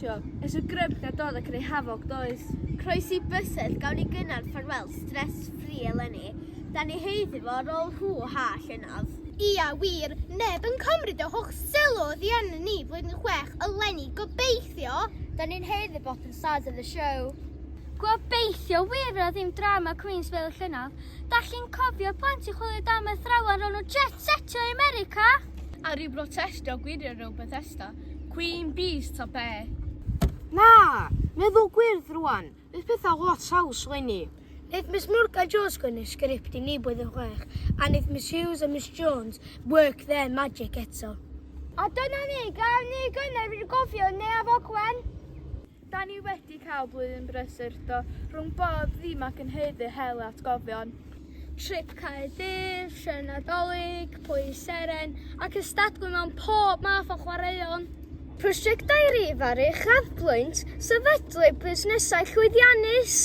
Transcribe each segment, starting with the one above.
stopio. Ers y gryb na dod a creu hafog does? Croesi bysedd gawn ni gynnar ffarwel stress free eleni. Da ni haeddu fo ar ôl hw ha llynedd. Ia wir, neb yn cymryd y holl sylw oddi arnon ni flwyddyn chwech eleni, gobeithio! Da ni'n haeddu bod yn stars of the show. Gobeithio wir fydd 'na ddim drama Queens fel y llynedd. Dach chi'n cofio plant yn chwilio am athrawon ro'n nhw jet setio i America? A rhyw brotestio gwirion rhwng Bethesda. Queen Bees ta be? Na! Meddwl gwyrdd rwan! Fydd pethau lot haws leni. Neith Miss Morgan Jones sgwennu sgript i ni blwyddyn chwech, a neith Miss Hughes a Miss Jones work their magic eto. A dyna ni, gawn ni gynnar i'r gofio Neuadd Ogwen! Da ni wedi cael blwyddyn brysur do, rhwng bob ddim ac yn haeddu hel atgofion. Trip Caerdydd, Sioe Nadolig, Pwy Seren, a cystadlu mewn pob math o chwaraeon. Prosiectau rif ar uchafbwynt sefydlu busnesau llwyddiannus.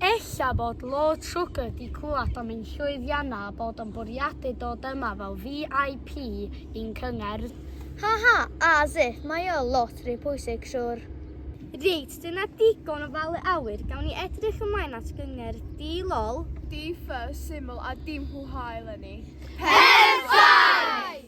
Ella bod Lord Sugar 'di clywed am ein llwyddiannau a bod o'n bwriadu dod yma fel VIP i'n cyngerdd. Ha ha, as if, mae o lot rhy pwysig siwr. Reit, dyna digon o falu awyr, gawn ni edrych ymlaen at gyngerdd di-lol. Di-ffy, syml a dim hw-ha eleni. Perffaith!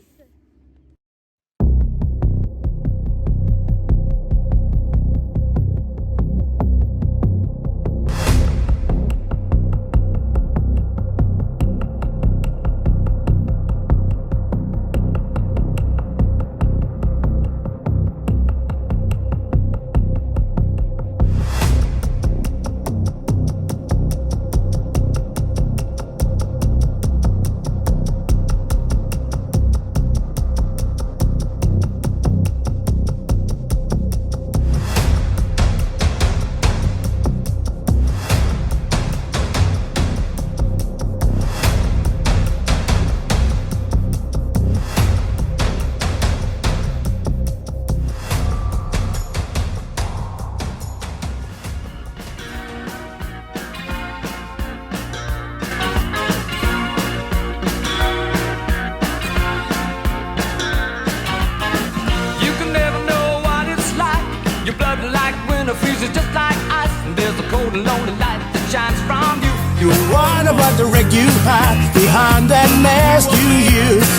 You can never know what it's like. Your blood like winter freezes just like ice. And there's a cold and lonely light that shines from you. You wonder what the wreck you hide behind that mask you use.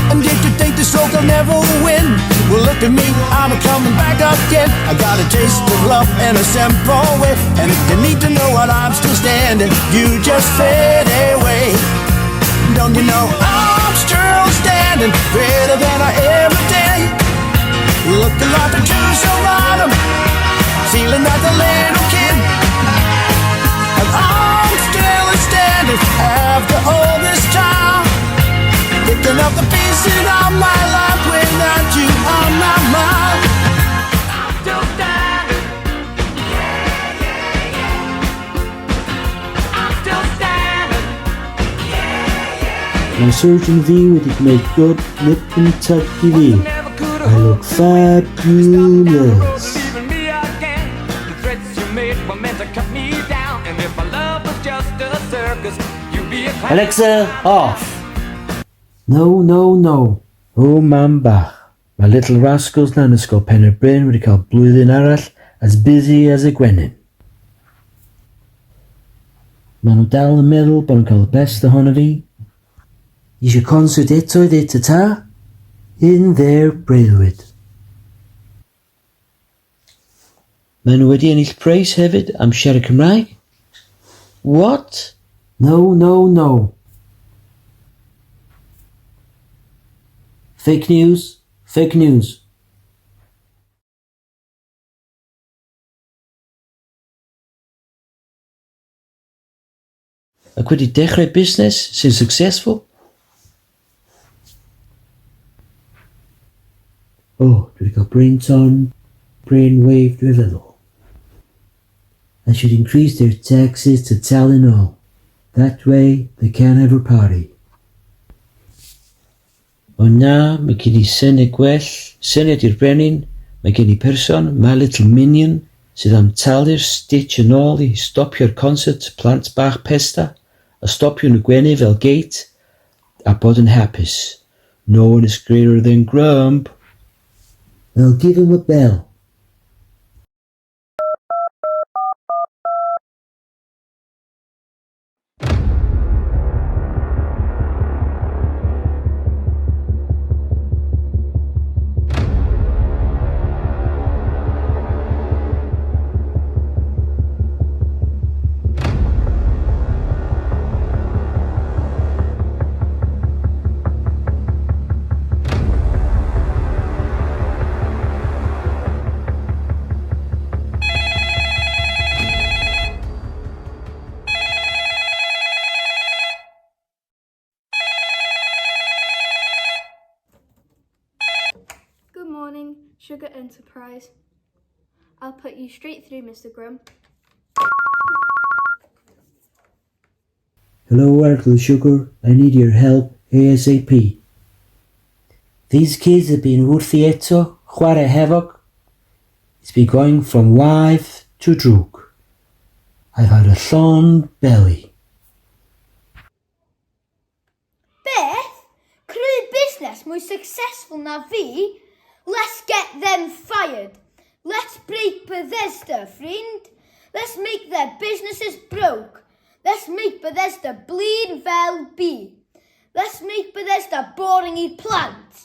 And did you think this stroke will never win? Well, look at me, I'm coming back again. I got a taste of love in a simple way. And if you need to know what I'm still standing, you just fade away. Don't you know I'm still standing better than I ever did? Looking like a true survivor, feeling like a little kid. And I'm still standing after all this time. Picking up the pieces of my life without you on my mind. I'm still standing. Yeah, yeah, yeah. I'm still standing. Mae surgeon fi wedi gwneud good nip and tuck i fi. Never could I look fabulous. Leaving me again. The threats you made were meant to cut me down. And if my love was just a circus, you'd be a clown. Alexa, off! No, no, no. O, mam bach. Mae Little Rascals na'n Ysgol Pen y Bryn wedi cael blwyddyn arall as busy as a gwenyn. Maen nhw dal yn meddwl bod nhw'n cael y best ohono fi. Eisiau concert eto i ddeud ta-ta? In their breuddwyd. Maen nhw wedi ennill preis hefyd am siarad Cymraeg. What? No, no, no. Fake news, fake news. Ac wedi dechrau busnes sy'n successful? O, oh, dwi wedi cael brain ton, brain wave dwi'n feddwl. I should increase their taxes to tell and all. That way they can't have a party. O na, mae gen i syniad gwell, syniad i'r brenin, mae gen i person, my little minion, sydd am talu'r stitch yn ôl i stopio'r concert plant bach pesta, a stopio nhw gwenu fel gate, a bod yn hapus. No one is greater than Grump. Well, give him a bell. Good morning, Sugar Enterprise. I'll put you straight through, Mr Grump. Hello, Arglwydd Siwgr. I need your help ASAP. These kids have been wrthi eto, chwarae hefog. It's been going from waeth to drwg. I've had a llond belly. Beth? Creu busnes mwy successful na fi? Let's get them fired. Let's break Bethesda, ffrind. Let's make their businesses broke. Let's make Bethesda blin fel bi. Let's make Bethesda boring i plant.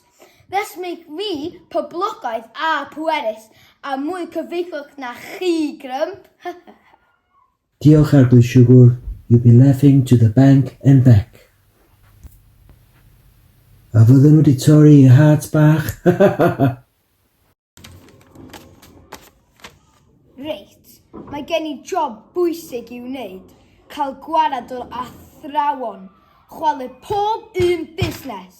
Let's make me poblogaidd a pwerus a mwy cyfeillog na chi, Grump. Diolch Arglwydd Siwgr, you'll be laughing to the bank and back. A fydden nhw wedi torri i hearts bach? Reit, mae gen i job bwysig i'w wneud, cael gwared o'r athrawon, chwalu pob un busnes,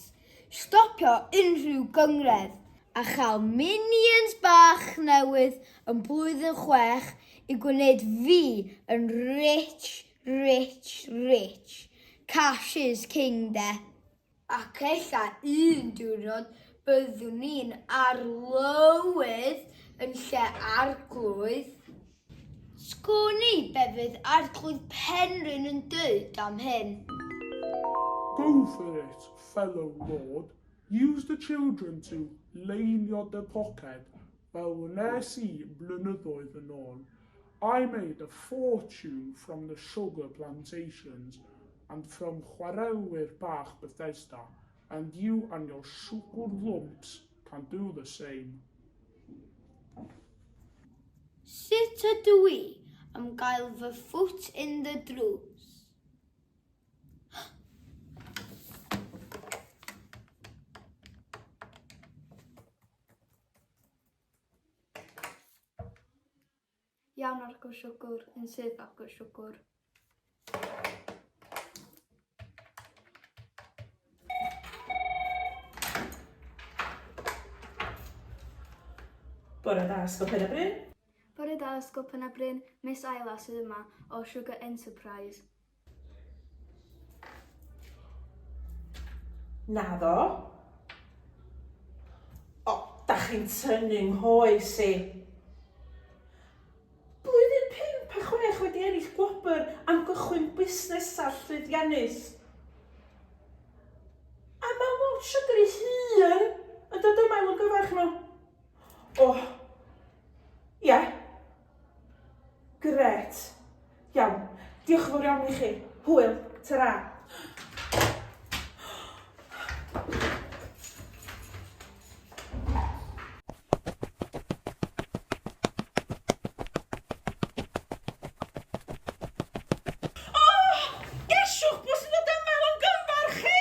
stopio unrhyw gynghrair, a chael minions bach newydd yn blwyddyn chwech i gwneud fi yn rich, rich, rich. Cash is king de. Ac ella un diwrnod byddwn ni'n arlywydd yn lle arglwydd. Sgwn i be fydd Arglwydd Penrhyn yn dweud am hyn. Go for it, fellow lord. Use the children to leinio dy poced, fel wnes i blynyddoedd yn ôl. I made a fortune from the sugar plantations and from chwarelwyr bach Bethesda, and you and your siwgr lumps can do the same. Sut ydw i am gael fy foot in the drws? Iawn Arglwydd Siwgr, yn syth Arglwydd Siwgr. Bore da, Ysgol Pen y Bryn. Bore da, Ysgol Pen y Bryn. Miss Isla sydd yma o Sugar Enterprise. Naddo. O, da chi'n tynnu nghoes i. Blwyddyn 5 a 6 wedi ennill gwobr am gychwyn busnesau llwyddiannus. A mae Lord Sugar ei hun yn dod yma i longyfarch nhw. O, ie. Grêt. Iawn. Diolch yn fawr iawn i chi. Hwyl. Ta-ra. O! Gesiwch pwy sy'n dod yma i longyfarch chi!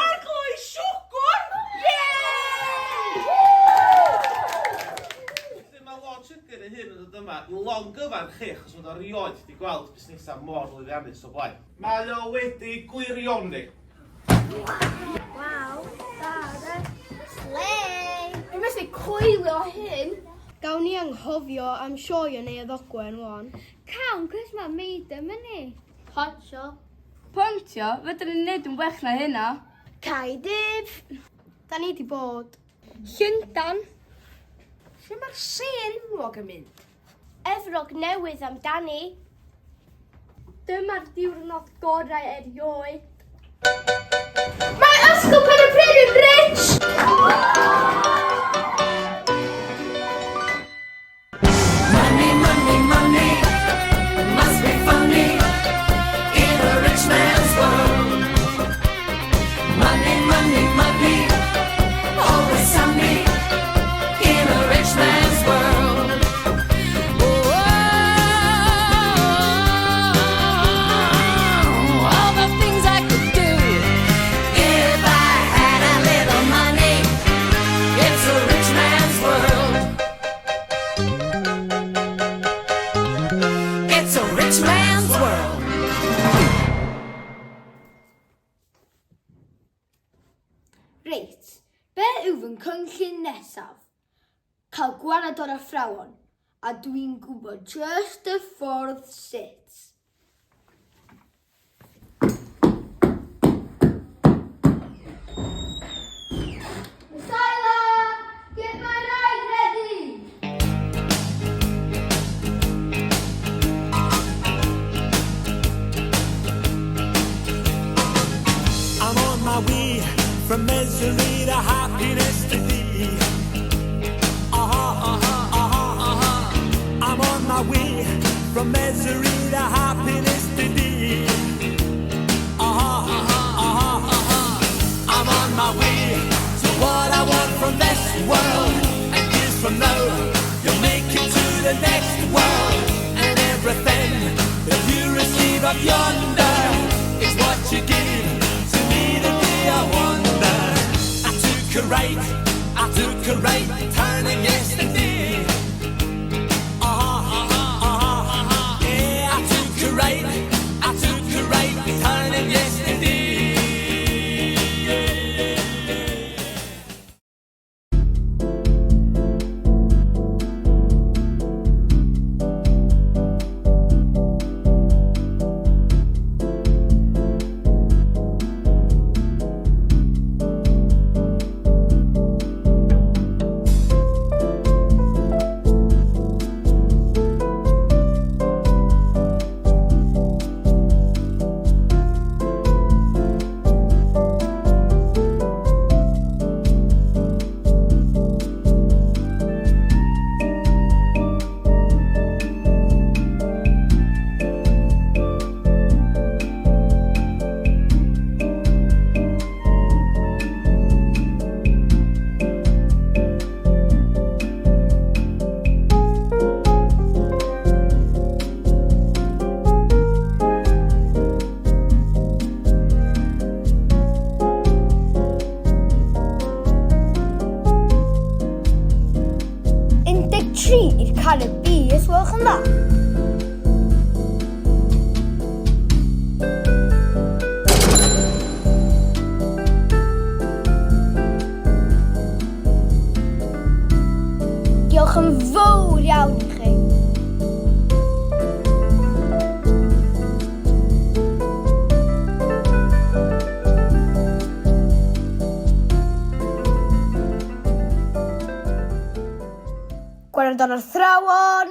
Arglwydd Siwgr! Yay! Felly mae Lord Sugar ei hun yn dod yma i longyfarch chi achos fod o rioed 'di gweld busnesau mor lwyddiannus o blaen. Mae o wedi gwirioni. Waw, da de. Slay! Dwi'n methu coelio hyn! Gawn ni anghofio am sioe yn Neuadd Ogwen wan. Cawn cos mae Maid yn ni. Pontio. Pontio? Fedrwn ni neud yn well na hynna. Caerdydd. Da ni di bod. Llundan. Lle mae'r sêr enwog yn mynd? Efrog Newydd amdani. Dyma'r diwrnod gorau erioed. Mae Ysgol Pen y Bryn yn rich! yw fy nghynllun nesaf. Cael gwared o'r athrawon, a dwi'n gwybod jyst y ffordd sut. Miss Isla, get my ride ready! I'm on my way from misery to happiness to thee. Uh-huh, uh-huh, uh-huh, uh-huh. I'm on my way from misery to happiness to thee. Uh-huh, uh-huh, uh-huh, uh-huh. I'm on my way to what I want from this world. And years from now, you'll make it to the next world. And everything that you receive up yonder is what you give to me the day I wonder. I took a right, I took a right turning yesterday. Uh-huh, uh-huh, uh-huh, uh-huh. Yeah, I took a right turning yesterday. 13 i'r Caribi, os gwelwch yn dda. Diolch yn fawr iawn i chi. Gwared o'r athrawon.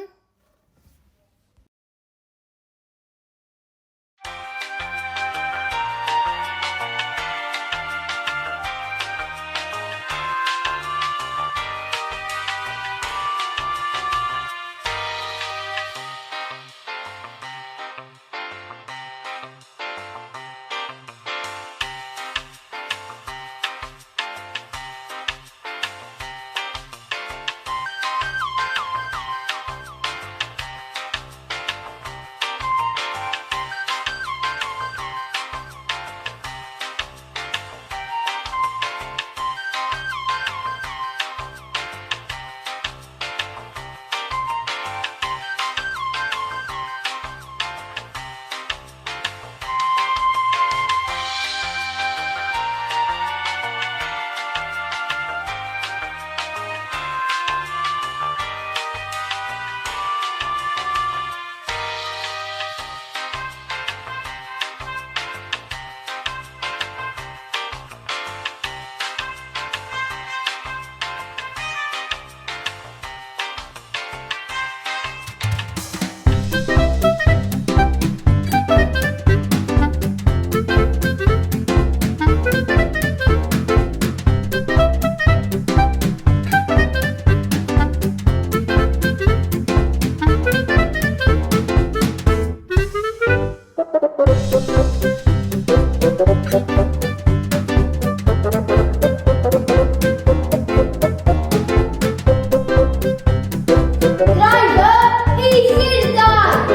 Driver, i Llundain!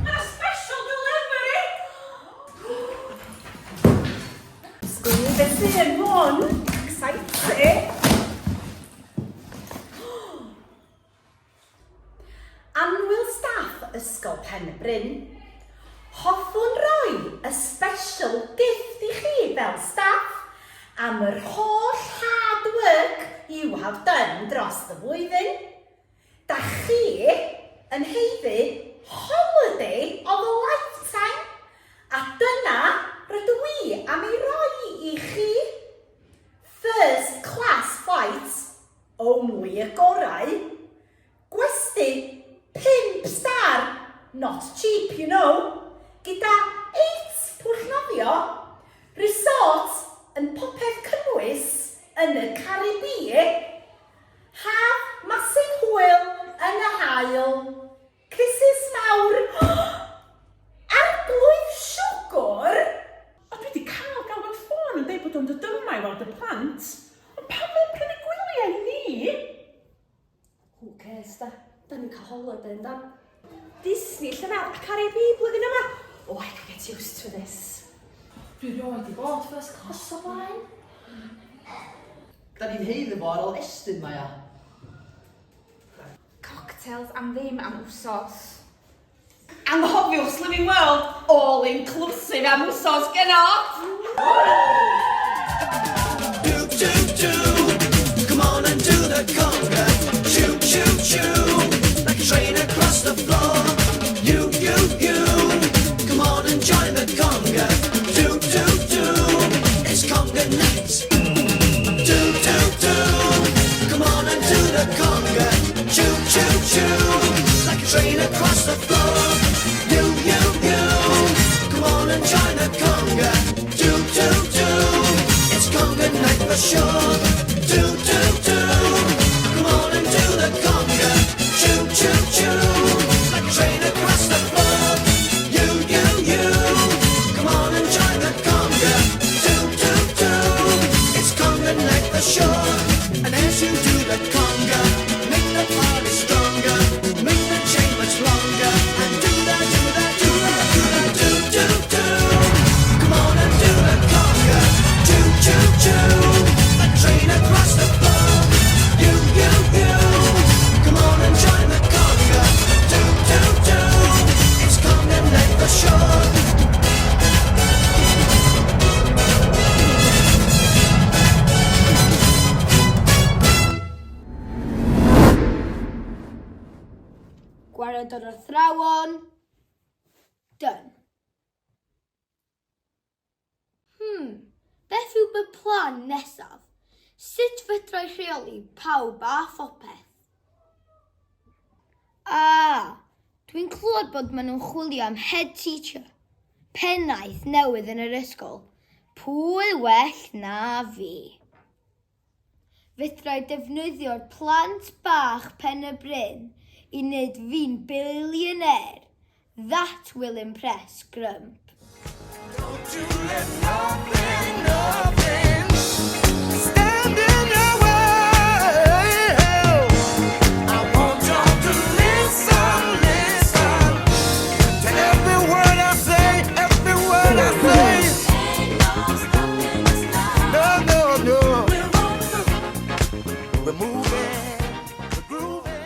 Mae special delivery! Beth sy'n hwn? Exciting! have done dros y flwyddyn. Da chi yn haeddu holiday of a lifetime, a dyna rydw i am ei roi i chi. First class flight, only y gorau. Gwesty pump star, not cheap you know, gyda 8 pwll nofio, resort yn popeth cynnwys yn y Caribî, haf massive hwyl yn y haul, Kisses mawr! Arglwydd Siwgr! O, dwi 'di cael galwad ffôn yn deud bod o'n dod yma i weld y plant. Ond pam mae'n prynu gwyliau i ni? Who cares da? Da ni'n cael holiday yn dan? Disney llynedd a Caribî blwyddyn yma. Oh, I can get used to this. Dwi rioed 'di bod first class o blaen. Da ni'n haeddu fo ar ôl Estyn mae o. Cocktails am ddim am wsos. Anghofiwch Slimming World all inclusive am wsos genod! Do, do, do. Come on and do the conga. Choo, choo, choo. Like a train across the floor. You, you, you. Come on and join the conga. Do, do, do. It's conga night. Do, do, do. Come on and do the conga. Choo, choo, choo. Like a train across the floor. You, you, you. Come on and join the conga. Do, do, do. It's conga night for sure. Do, do, do. Come on and do the conga. Choo, choo, choo. Like a train across the floor. You, you, you. Come on and join the conga. Do, do, do. It's conga night for sure. And as you do the conga, make the party stronger. Make the chain much longer. And do that, do that, do that, do that, do, do, do. Come on and do the conga. Choo, choo, choo. Like a train across the floor. You, you, you. Come on and join the conga. Do, do, do. It's conga night for sure. Gwared o'r athrawon. Done. Beth yw fy plan nesaf? Sut fedra i rheoli pawb a phopeth? Ah, dwi'n clywed bod maen nhw'n chwilio am head teacher, pennaeth newydd yn yr ysgol. Pwy well na fi? Fedra i defnyddio'r plant bach Pen y Bryn i wneud fi'n billionaire. That will impress Grump. Don't you let nothing, nothing stand in your way. I want y'all to listen, listen to every word I say, every word I say. No, no, no. We're moving, we're grooving.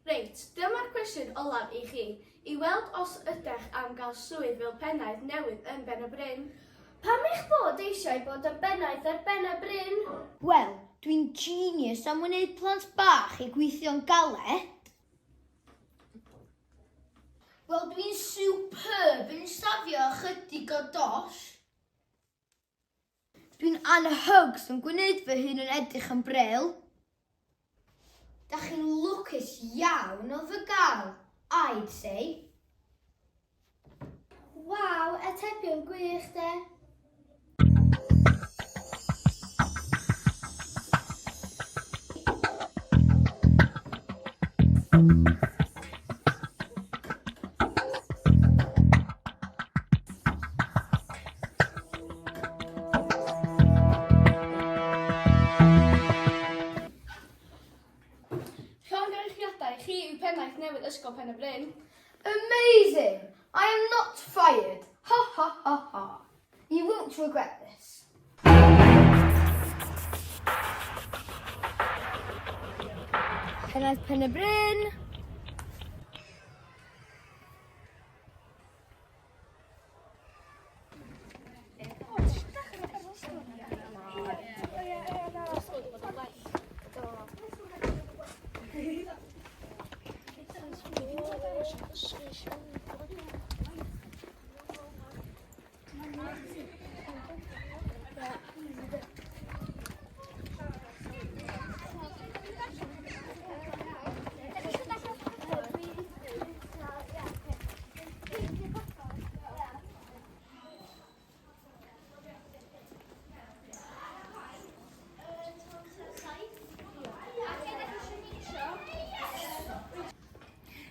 Reit, dyma'r cwestiwn olaf i chi, i weld os ydych am gael swydd fel pennaeth newydd yn Ben y Bryn. Pam eich bod eisiau bod yn bennaeth ar Ben y Bryn? Wel, dwi'n genius am wneud plant bach i gweithio'n galed. Wel, dwi'n superb yn safio ychydig o dosh. Dwi'n anhygoel yn gwneud fy hun yn edrych yn bril. Da chi'n lwcus iawn o fy gael, I'd say. Waw, atebion gwych de. Llongyfarchiadau, chi yw pennaeth newydd Ysgol Pen y Bryn. Amazing! I am not fired. Ha ha ha ha. You won't regret this. Pennaeth Pen y Bryn.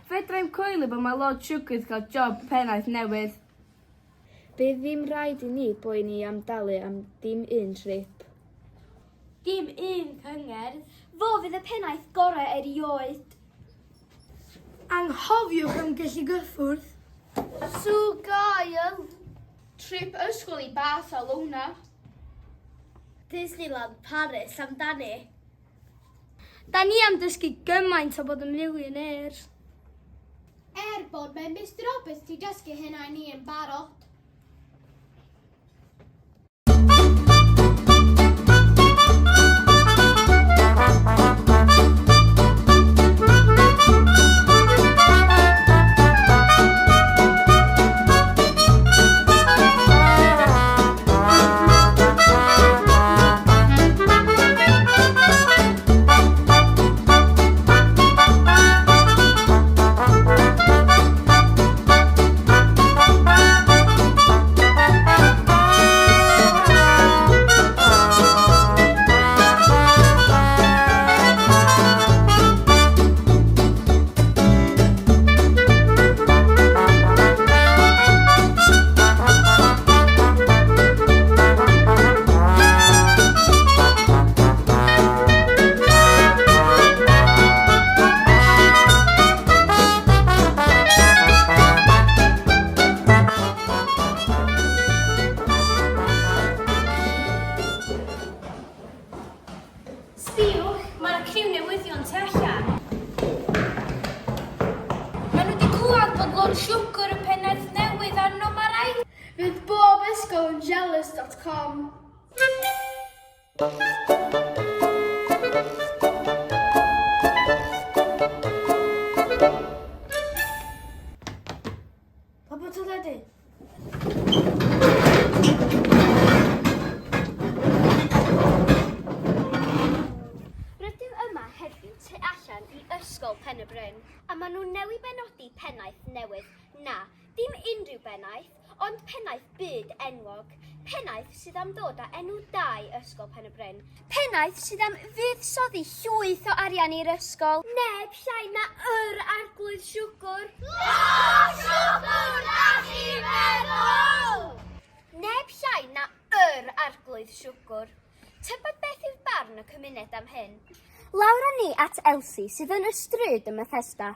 Fedrai'm coelio bod mae Lord Sugar 'di cael job pennaeth newydd. Bydd ddim rhaid i ni boeni am dalu am dim un trip. Dim un cyngerdd. Fo fydd y pennaeth gorau erioed. Anghofiwch am gellu gyffwrdd. Sw gael. Trip ysgol i Barcelona. Disneyland Paris amdani. Da ni am dysgu gymaint o bod yn millionaires. Er bod mae Mister Roberts 'di dysgu hynna i ni yn barod. Sbïwch, mae 'na criw newyddion tu allan. Maen nhw wedi clywed bod Lord Siwgr y pennaeth newydd arno, mae raid. Fydd bob ysgol yn jealous dot com. Pobl teledu. Rydym yma heddiw tu allan i Ysgol Pen y Bryn, a maen nhw newi benodi pennaeth newydd. Na, dim unrhyw bennaeth, ond pennaeth byd enwog. Pennaeth sydd am ddod â enw da i Ysgol Pen y Bryn. Pennaeth sydd am fuddsoddi llwyth o arian i'r ysgol. Neb llai na yr Arglwydd Siwgwr. Lord Siwgwr, na chi feddwl! Neb llai na yr Arglwydd Siwgwr. Tybed beth yw barn y cymuned am hyn? Lawr â ni at Elsi sydd yn y stryd ym Methesda.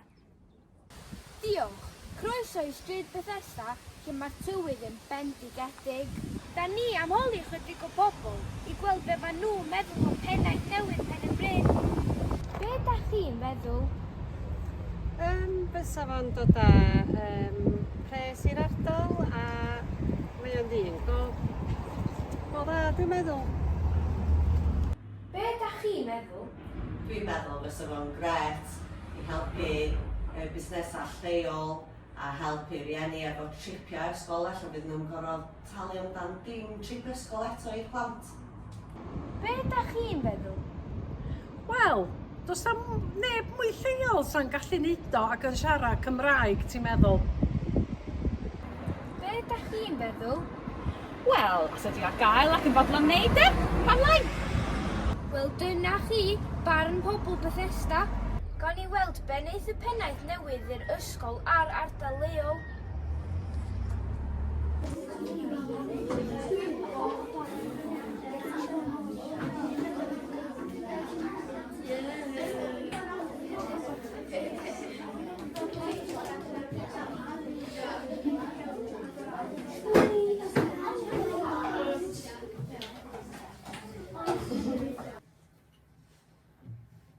Diolch. Croeso i Stryd Bethesda lle mae'r tywydd yn bendigedig. Da ni am holi chydig o bobl i gweld be ma nhw'n meddwl o pennaeth newydd Pen y Bryn. Be da chi'n feddwl? Yym fysa fo'n dod â yym pres i'r ardal a mae o'n ddyn go go dda dwi'n meddwl. Be da chi'n meddwl? Dwi'n meddwl fysa fo'n grêt i helpu y busnesau lleol a helpu rieni efo tripiau ysgol ella fydd nhw'm gorfod talu amdan dim trip ysgol eto i'r plant. Be da chi'n feddwl? Wel, does 'na'm neb mwy lleol sa'n gallu neud o ac yn siarad Cymraeg ti'n meddwl? Be da chi'n feddwl? Wel, os ydi o ar gael ac yn fodlon neud e, pam lai? Wel dyna chi, barn pobl Bethesda. Gawn ni weld be neith y pennaeth newydd i'r ysgol a'r ardal leol.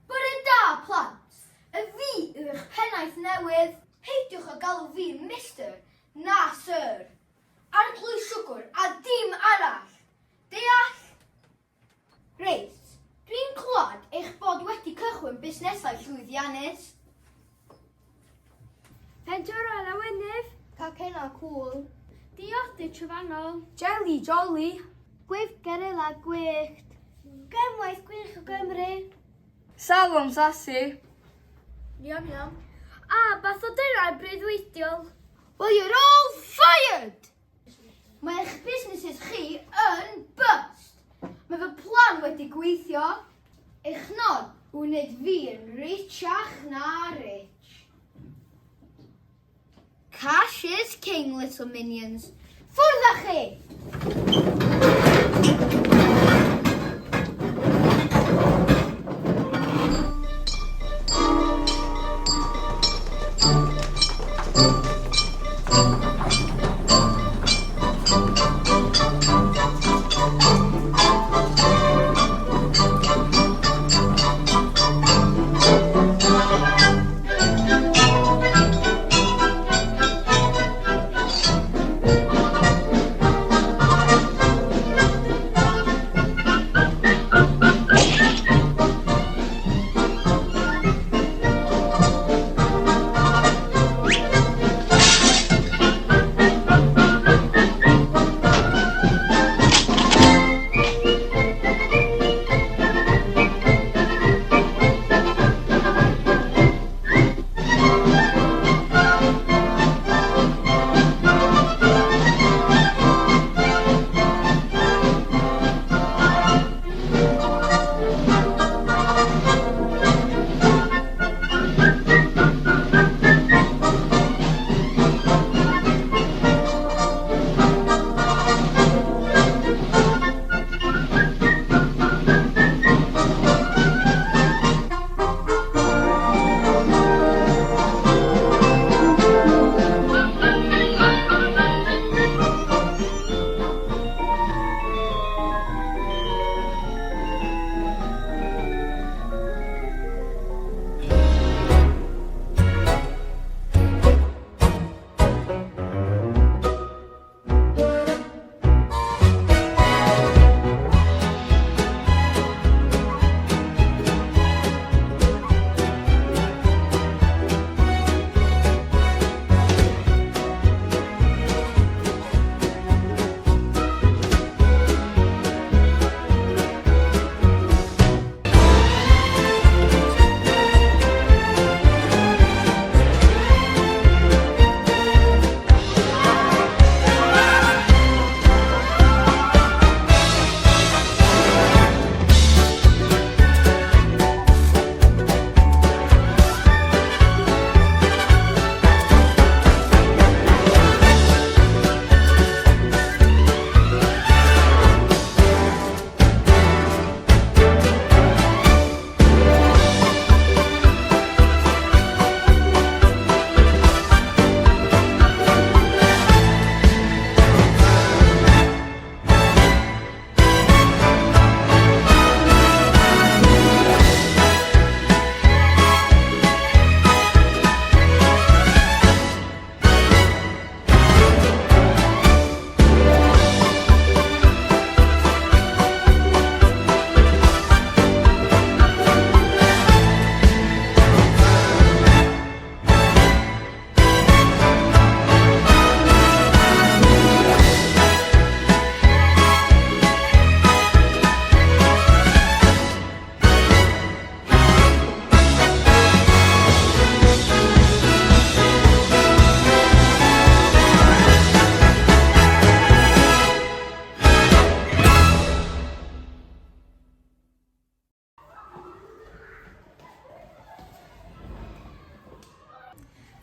Bore da, plant! pennaeth newydd. Peidiwch â galw fi Mister na Sir. Arglwydd Siwgr a dim arall! Deall? Reit, dwi'n clywed eich bod wedi cychwyn busnesau llwyddiannus. Pentwrau lawenydd. Cacennau cŵl. Diodydd trofannol. Jeli joli. Gweithgareddau gwyllt. Gemwaith gwych o Gymru. Salon sassy. Yum yum. A bathodynnau breuddwydiol. Well, you're all fired! Mae eich businesses chi yn bust! Mae fy plan wedi gweithio. Eich nod yw wneud fi yn richach na rich. Cash is king, little minions. Ffwrdd â chi!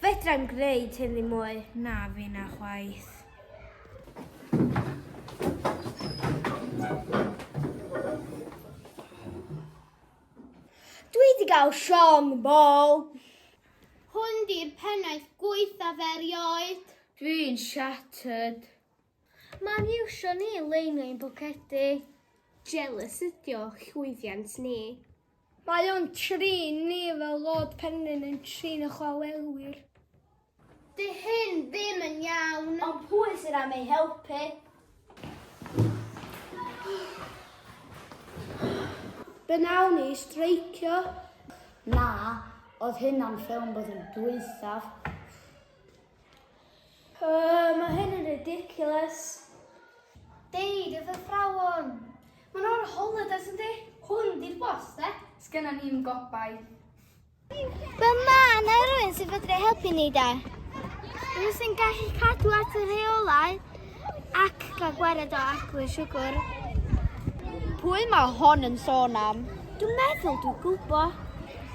Fedrai'm gwneud hyn ddim mwy. Na finna chwaith. Dwi 'di gael siom bol. Hwn 'di'r pennaeth gwaethaf erioed. Dwi'n shattered. Mae'n iwsio ni i leinio ein pocedi. Jealous ydi o llwyddiant ni. Mae o'n trin ni fel Lord Penrhyn yn trin y chwarelwyr. Dy hyn ddim yn iawn. Ond pwy sydd am ei helpu? Be nawn ni, streicio? Na, oedd hynna'n ffilm blwyddyn dwythaf. Mae hyn yn ridiculous. Deud wrth athrawon. Maen nhw ar holidays yndi? Hwn di'r boss, de? Sgynna ni'm gobaith. Wel ma' 'na rywun sy'n fedru helpu ni de. Rhywun sy'n gallu cadw at y rheolau ac cael gwared o agwedd siwgr. Pwy mae hon yn sôn am? Dwi'n meddwl dwi'n gwybod.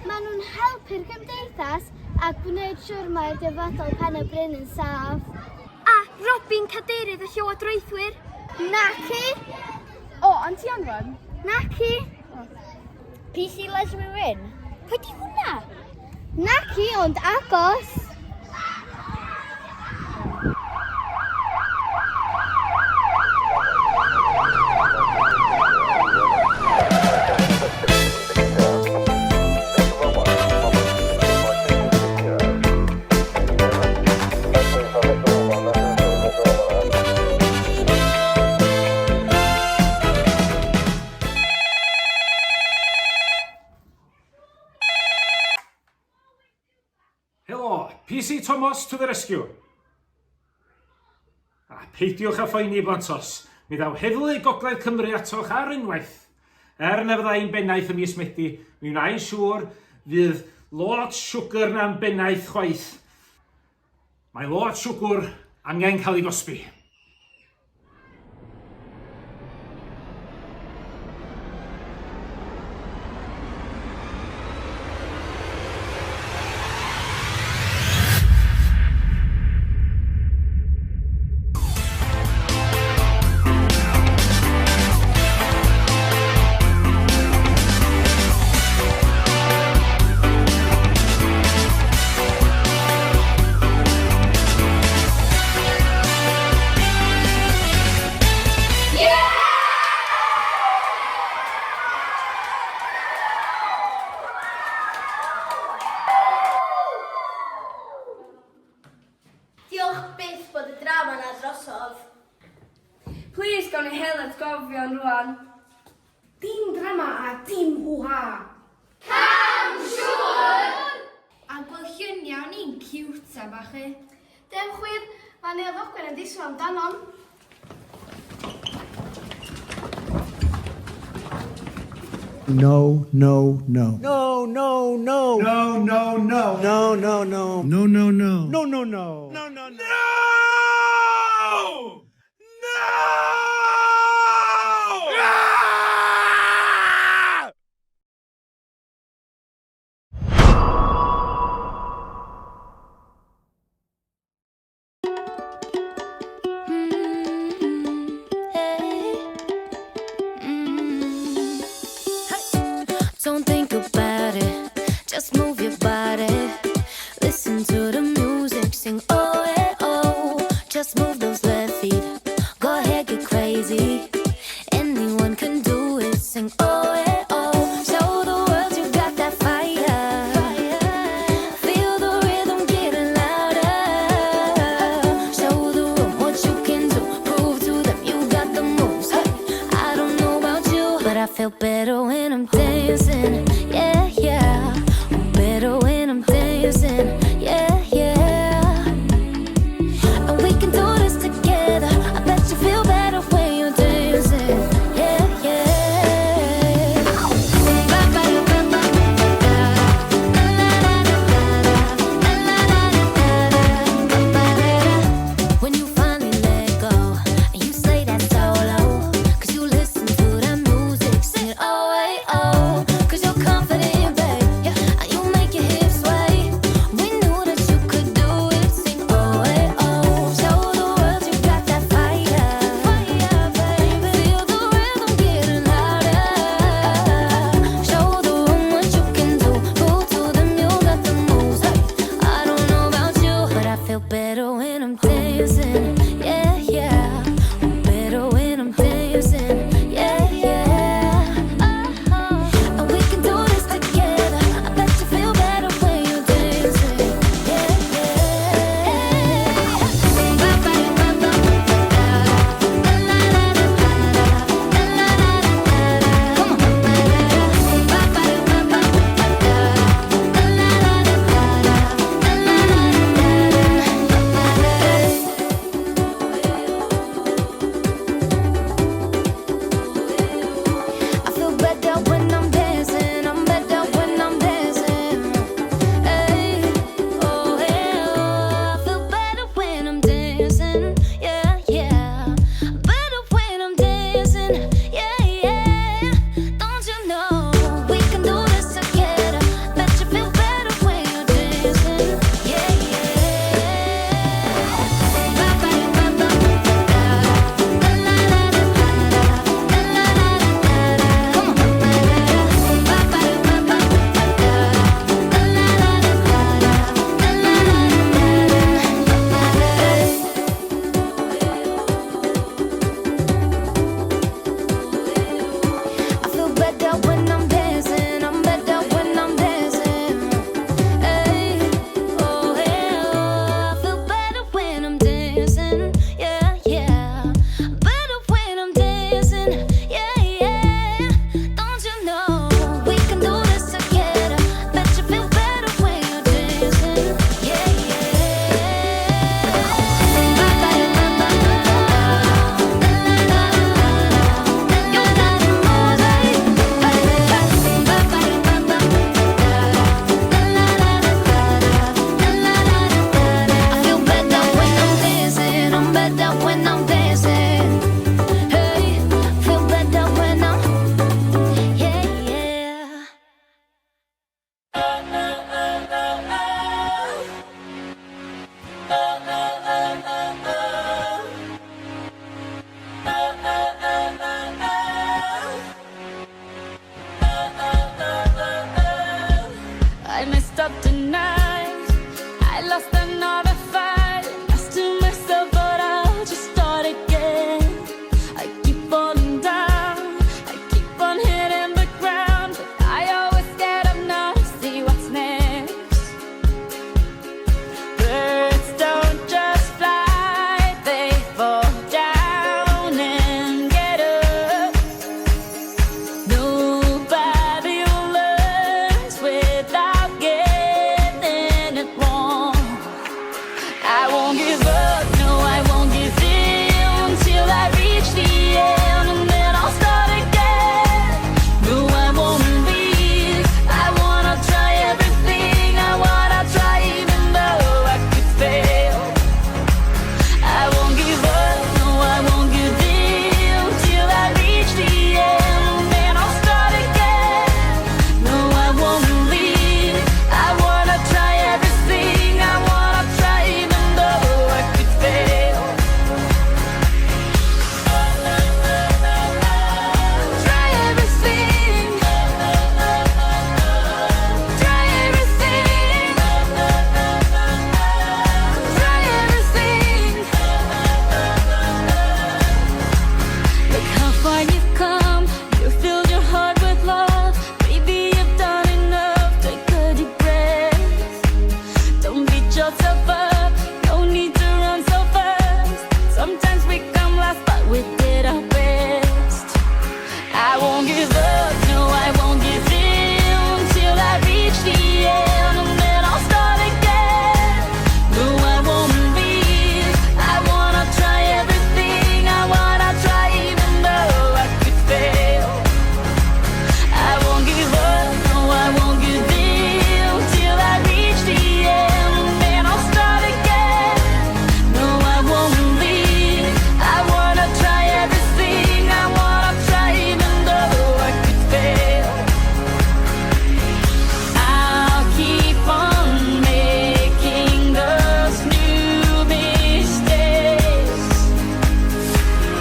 Maen nhw'n helpu'r gymdeithas a gwneud siwr mae'r dyfodol Pen y Bryn yn saff. A Robin Cadeirydd y Llywodraethwyr. Naci! O, ond ti anfon? Naci! PC Leslie Wyn? Pwy di hwnna? Naci, ond agos! Helo, PC Tomos to the rescue! A peidiwch â phoeni blantos, mi ddaw Heddlu Gogledd Cymru atoch ar unwaith. Er na fydda i'n bennaeth ym mis Medi, mi wna i'n siŵr fydd Lord Sugar na'n bennaeth chwaith. Mae Lord Siwgwr angen cael ei gosbi. Diolch byth bod y drama 'na drosodd. Plis gawn ni hel atgofion rwan. Dim drama a dim hw-ha! Cam siŵr! A gweld lluniau o'n i'n ciwt a bachu. Dewch wir, mae Neuadd Ogwen yn disgwyl amdanom. No, no, no. No, no, no. No, no, no. No, no, no. No, no, no. No, no, no. No, no, no. No! No! Ah! Don't think about it, just move your body. Listen to the music, sing oh eh, oh. Just move those left feet, go ahead, get crazy. Anyone can do it, sing oh eh, oh. Show the world you got that fire. Feel the rhythm getting louder. Show the room what you can do. Prove to them you got the moves. Hey, I don't know about you, but I feel better when I'm dancing. Yeah, yeah. I'm better when I'm I messed up tonight. I lost another fight. Lost to myself, but I'll just start again. I keep falling down. I keep on hitting the ground. But I always get up now to see what's next. Birds don't just fly, they fall down and get up. Nobody learns without getting it wrong. I won't give up, no, I won't give in till I reach the end, and then I'll start again. No, I won't leave. I wanna try everything. I wanna try even though I could fail. I won't give up, no, I won't give in till I reach the end. Then I'll start again. No, I won't leave. I wanna try everything. I wanna try even though I could fail. Try everything. Try everything. Try everything. Look how far you've come. You filled your heart with love. Baby, you've done enough. Take a deep breath. Don't beat yourself up. No need to run so fast. Sometimes we come last, but we did our best. I won't give up, no, I won't give in till I reach the end, and then I'll start again. No, I won't leave. I wanna try everything. I wanna try even though I could fail. I won't give up, no, I won't give in till I reach the end, and then I'll start again. No, I won't leave. I wanna try everything. I wanna try even though I could fail. I'll keep on making those new mistakes.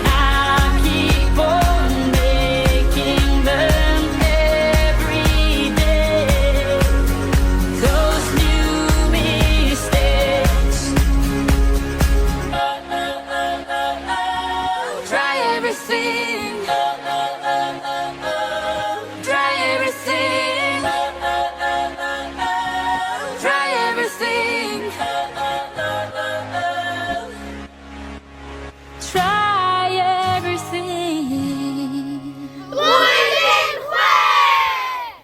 I keep on making them every day. Those new mistakes. Try everything. Try everything. Try everything. Try everything. Blwyddyn 6!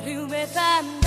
Rhywbeth am